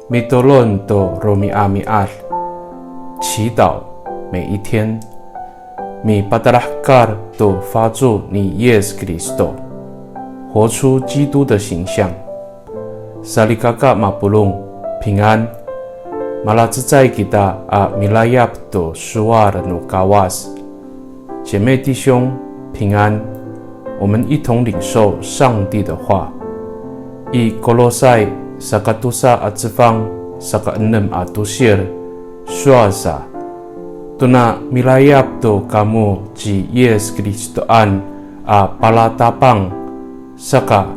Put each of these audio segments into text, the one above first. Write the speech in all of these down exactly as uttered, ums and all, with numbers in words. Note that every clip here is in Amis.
Mitolon to romi'ami'ad, 祈祷每一天。Mipatalahekal to faco ni Yis Kristo, 活出基督的形象。Salikaka mapolong, 平安。Malacecay kita a milayap to sowal no Kawas. 姐妹弟兄，平安。我们一同领受上帝的话。I Kolosay saka tosa a cefang saka enem a tosil, sowal sa, tona milayap to kamo ci Yis Kristoan a palatapang, saka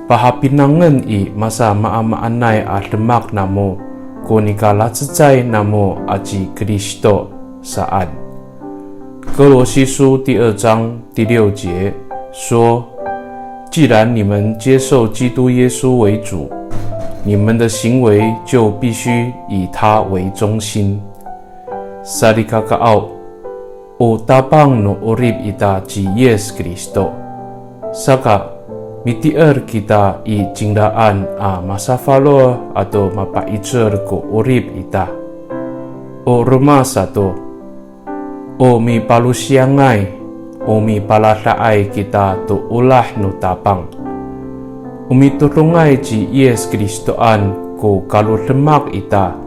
pahapinangen i masamaamaanay a demak namo ko nikalacecay namo aci Kristo saan. 歌罗西书第二章第六节说，既然你们接受基督耶稣为主，你们的行为就必须以他为中心。Salikakaaw, o Tapang no 'orip ita ci Yis Kristo. Saka, miti'er kita i cingraan a masafaloh ato mapa'icel ko 'orip ita. O roma sato, o mipalosiyangay, o mipalada'ay kita to olah no Tapang. O mitodongay ci Yis Kristoan ko kalodemak ita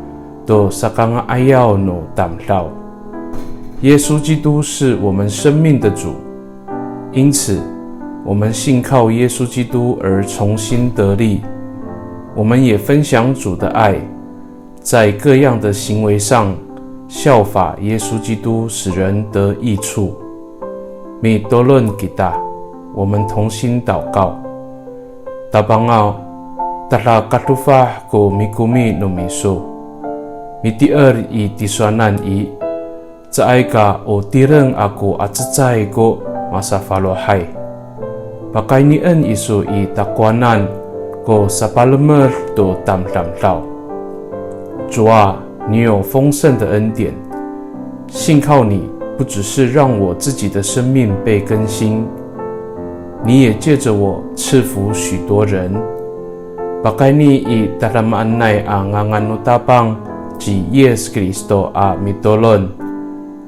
to sakanga'ayaw no tamdaw. 耶稣基督是我们生命的主，因此我们信靠耶稣基督而重新得力。我们也分享主的爱，在各样的行为上效法耶稣基督，使人得益处。Mitolon kita，我们同心祷告。Tapangaw, tada kadofah ko mikomi no miso. Miti'er i tisowanan i, caay ka o tireng ako a cecay ko masafalohay. Pakaynien iso i takowanan ko sapalemed to tamdamdaw. 主啊，你有丰盛的恩典，信靠你不只是让我自己的生命被更新，你也借着我赐福许多人。Pakayni i tadamaanay a ngangan no Tapang ci Yis Kristo a mitolon.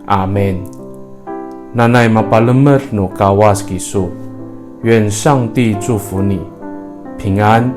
Amin. Nanay mapalemed no Kawas kiso. 愿上帝祝福你，平安。